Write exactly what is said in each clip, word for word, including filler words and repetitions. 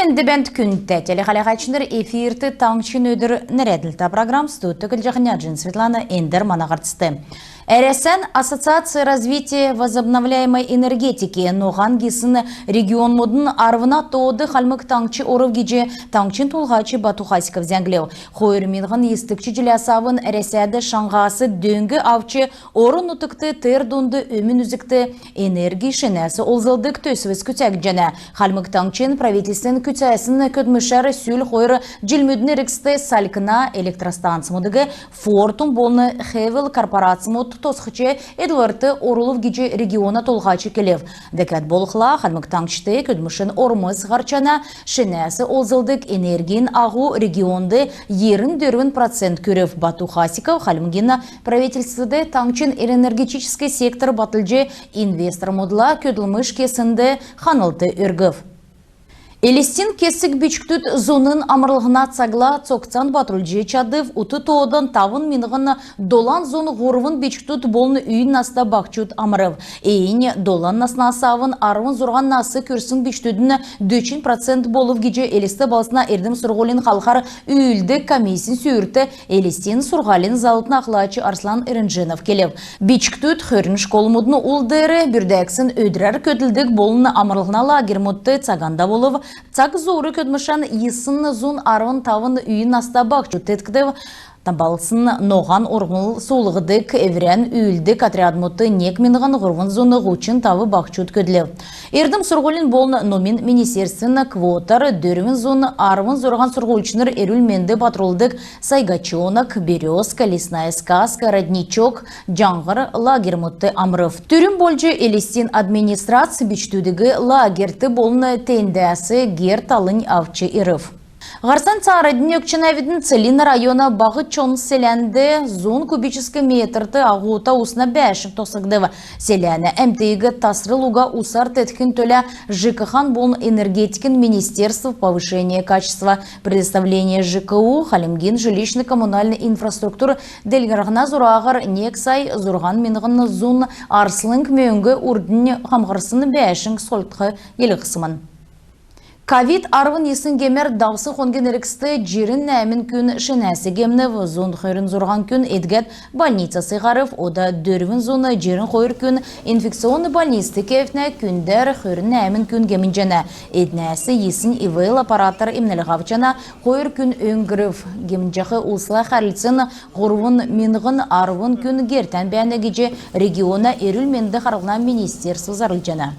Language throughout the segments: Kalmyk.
Д бәнд күндтә телехәләһәчнр, эфирт «Таңһчин өдр» нерәдлтә программ. Студьд көтлҗәхнь Җин Светлана. Эндр мана һарцд. Әрәсән Ассоциация развития возобновляемой энергетики ноһан гисн регионмудын арвна тоод Хальмг Таңһч орв гиҗ Таңһчин Толһач Бату Хасиков зәңглв. Хойр миңһн йисдгч җиләс авн Әрәсәд шаңһас дөң авч, орн-нутгт, тер дунд Өмн үзгт энерги шинәс олзлдг төсвс күцәгдҗәнә. Хальмг Таңһчин правительствин күцәсн көдлмшәр сүл хойр җилмүдин эргцд салькна электростанцмудыг Фортум болн Хевел корпорацмуд тосхҗ, эдлврт орулв гиҗ региона толһач келв. Дәкәд болхла, Хальмг Таңһчд көдлмшин ормс һарчана. Шинәс олзлдг энергин аһу регионд йирн дөрвн процент күрв. Бату Хасиков Хальмгин правительствд таңһчин энергетическ сектор батлҗ, инвестормудла көдлмш кеснд ханлт өргв. Элстин кесг бичкдүд зуна амрлһна цагла цогцан батрулҗ чадв. Ут тоодан тавн миңһн долан зун һурвн бичкдүд болн үйн наста баһчуд амрв. Эн долан наснас авн арвн зурһан нас күрсн бичкдүдин дөчн процент болв гиҗ Элст балһсна эрдм-сурһулин халхар үүлддг комиссин сүүрт Элстин сурһулин заллтын ахлач Арслан Эренҗенов келв. Бичкдүд хөрн школмудын ул деер бүрдәгсн өдрәр көдлдг болн амрлһна лагерьмудт цаган давулв. Цаг зуур көдлмшән йисн зун арвн тавн үйн наста баһчуд теткгдв. Балһсн ноһан урһмл суулһдг эврән үүлддг отрядмудт нег миңһн һурвн зун һучн тавн баһчуд көдлв. Эрдм-сурһулин болн номин министерствин квотар дөрвн зун арвн зурһан сурһульчнр эрүл-менд батрулдг «Сайгачонок», «Берёзка», «Лесная сказка», «Родничок», «Җаңһр» лагерьмудт амрв. Түрүн болҗ Элстин администрац бичкдүдиг лагерьт болн тендәс гер талнь авч ирв. Һарцан цааранднь өгчәнәвидн. Целинн района Баһ Чонс селәнд зун кубическ метрт аһута усна бәәшң тосхгдв. Селәнә әмтиг тасрл уга усар теткхин төлә ЖКХ-н болн энергетикин министерств повышение качества предоставления ЖКУ Хальмгин жилищно-коммунальный инфраструктур делгрлһнә зураһар нег сай зурһан миңһн зун арслң мөңг урднь хамхрсн бәәшң сольхд йилһсмн. Ковид арвн йисн гемәр давсн хонгин эргцд җирн нәәмн күн шинәс гемнв. Зун хөрн зурһан күн эдгәд больницас һарв. Ода дөрвн зун җирн хойр күн инфекционн больницд кевтнә. Күндәр хөрн нәәмн күн гемнҗәнә. Эднәс йисн ИВЛ аппаратар эмнлһ авчана. Хойр күн өңгрв. Гемнҗәх улсла хәрлцн һурвн миңһн арвн күн гертән бәәнә гиҗ региона эрүл-менд харлһна министерств зарлҗана.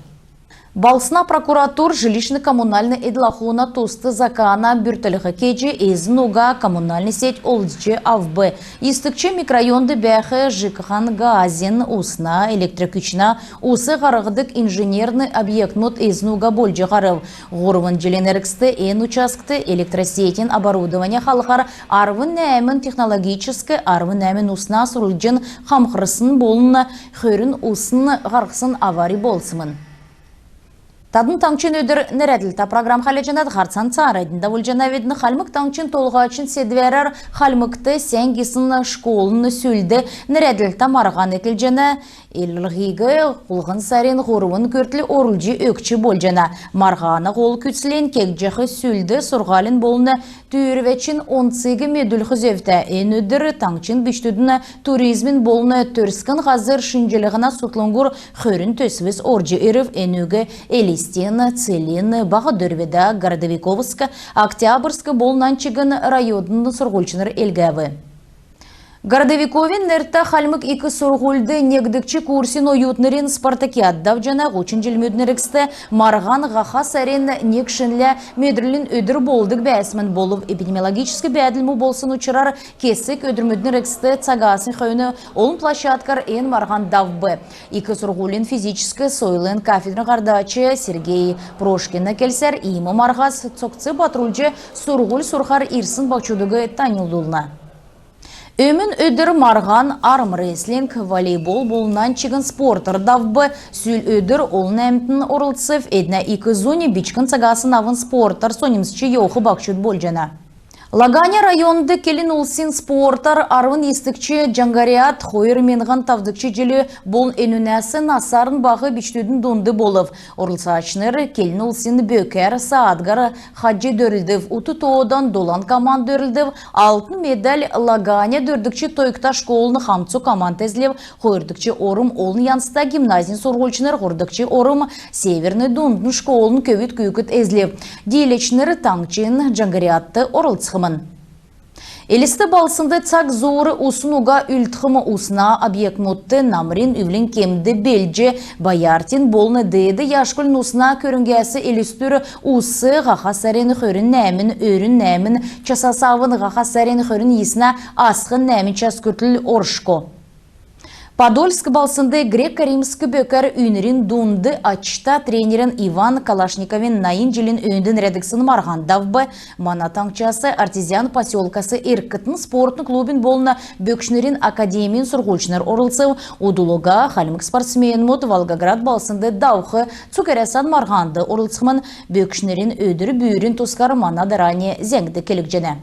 Балһсна прокуратур жилищно-коммунальн эдл-ахун туст закана бүртклһ кеҗ, эзн уга коммунальн сеть олзлҗ авв. Йисдгч микрорайонд бәәх ЖКХ-н газин, усна, электр күчнә, ус һарһдг инженерн объектмуд эзн уга болҗ һарв. Һурвн җилин эргцд эн участкт электросетин оборудования халхар арвн нәәмн технологическ, арвн нәәмн усна сүлҗән хамхрсн болн хөрн усн һарһсн аварь болсмн. Тадн «Таңһчин өдр» нерәдлһтә программ хәләҗәнәт. Һарцан цааранднь давулҗанавидн. Хальмг Таңһчин Толһачин седвәрәр Хальмгт «Сән гисн школын сүлд» нерәдлһтә марһан эклҗәнә. Эрлһиг хулһн сарин һурвн күртл орулҗ өгч болҗана. Марһана һол күцлнь кегдҗәх сүлд сурһулин болн түүрвәчин онциг медүлх зөвтә. Эн өдр таңһчин бичкдүдин туризмин болн төрскн һазр шинҗллһнә сутлангур хөрн төсвс орҗ ирв. Энүг Элстин, Целинн, Баһ Дөрвдә, Городовиковск, Октябрьск болн нань чигн районмудын сурһульчнр эклв. Городовиковин нертә Хальмг ик сурһульд негдгч курсин оютнрин спартакиад давҗана. Һучн җилмүдин эргцд марһан һаха сарин негнлә медрлин өдр болдг бәәсмн. Болв эпидемиологическ бәәдл му болсн учрар кесг өдрмүдин эргцд цагасн хөөн олн площадкар эн марһан давв. Ик сурһулин физическ сойлын кафедрин һардач Сергей Прошкина келсәр, иим марһас цогц батрулҗ сурһуль сурхар ирсн баһчудыг таньлдулна. Өмн өдр марһан армрестлинг, волейбол болн нань чигн спортар давв. Сүл өдр олн әмтн орлцв. Эднә ик зунь бичкн цагасн авн спортар соньмсч йовх баһчуд болҗана. Лаганя районд келн улсин спортар арвн йисдгч «Җаңһриад» хойр миңһн тавдгч җил болн энүнәс насарн баһ бичкдүдин дунд болв. Орлцачнр келн улсин бөкәр, саадгар хаҗ дөрлдв. Ут тоодан долан команд дөрлдв. Алтн медаль Лаганя дөрвдгч тойгта школын хамцу команд эзлв. Хойрдгч орм олн янзта гимназин сурһульчнр, һурвдгч орм Северный дундын школын көвүд күүкд эзлв. Дииләчнр таңһчин «Җаңһриадт» орлцхмн. Элст балһснд цаг зуур усн уга үлдхмн. Усна объектмудт намрин үвлин кемд белдҗ Бояркин болн Деед Яшкулин усна көрңгәс Элстүр ус һаха сарин хөрн нәәмн өрүн нәәмн часас авн һаха сарин хөрн йиснә асхн нәәмн час күртл оршго. Подольск балһснд грек-римск бөкәр үйнрин дунд ачта тренерин Иван Калашниковин найн җилин өөнд нерәдгдсн марһан давв. Мана таңһчас Артезиан поселкас «Эрктн» спортын клубин болн бөкчнрин академин сурһульчнр орлцв. Удл уга хальмг спортсменмүд Волгоград балһснд давх цуг Әрәсән марһанд орлцхмн. Бөкчнрин өдр бүрин тускар мана дарани зәңгд келгдҗәнә.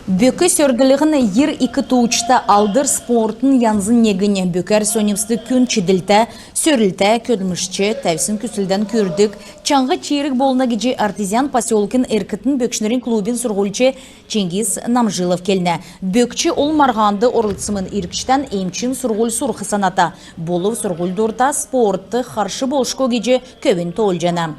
Бөк сөрглһн йир ик тууҗта алдр спортын янзин негнь. Бөкәр соньмсдг күн чидлтә, сөрлтә, көдлмшч, тәвсн күслдән күрдг, чаңһ чиирг болна гиҗ Артезиан поселкин «Эрктн» бөкчнрин клубин сурһульч Чингис Намжилов келнә. Бөкч олн марһанд орлцсмн. Иргчдән эмчин сурһуль сурх саната. Болв сурһуль дурта, спортд харш болшго гиҗ көвүн тоолҗана.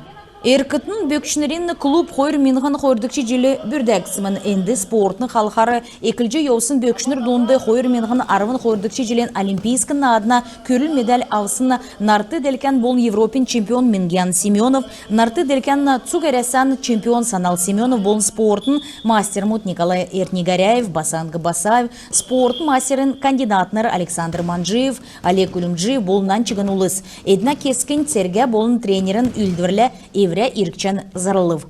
«Эрктн» бөкчнрин клуб хойр миңһн хойрдгч җил бүрдәгдсмн. Энд спортын халхар эклҗ йовсн бөкчнр дунд хойр миңһн арвн хойрдгч җилин Олимпийск наадна күрл медаль авсн, нарт делкән болн Европин чемпион Мингиян Семенов, нарт делкән, цуг Әрәсән чемпион Санал Семенов болн спортын мастермуд Николай Эртнегоряев, Басанг Басаев, спортын мастерин кандидатнр Александр Манджиев, Олег Улюмджиев болн нань чигн улс. Эднә кесгнь цергә болн тренерин үүлдврлә эврә иргчән зарлв.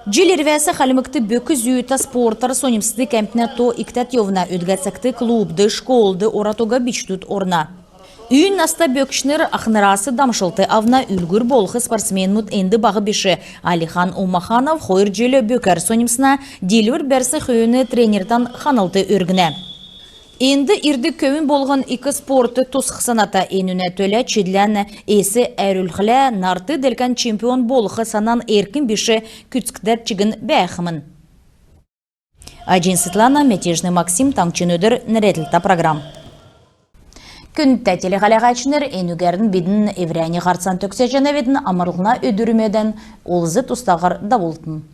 Җил ирвәс Хальмгт бөк зүүтә спортар соньмсдг әмтнә то икдәд йовна. Өдгә цагт клубд, школд орад уга бичкдүд орна. Үүн наста бөкчнр ахнрас дамшлт авна. Үлгүр болх спортсменмүд энд баһ биш. Алихан Умаханов хойр җил бөкәр соньмсна, диилвр бәрсн хөөн тренертән ханлт өргнә. Энд ирдг көвүн болһн ик спортд тусх саната. Энүнә төлә чидлән эс әрүлхлә, нарт делкән чемпион болх санан эрк биш күцәгдәд чигн бәәхмн. Аҗин Светлана, Мятежный Максим, «Таңһчин өдр» нерәдлтә программ. Күндтә телехәләгәчнр, энүгәрн бидн эврәннь һарцан төгсәҗәнәвидн. Амрлһна өдрмүдән олз-тустаһар давултн.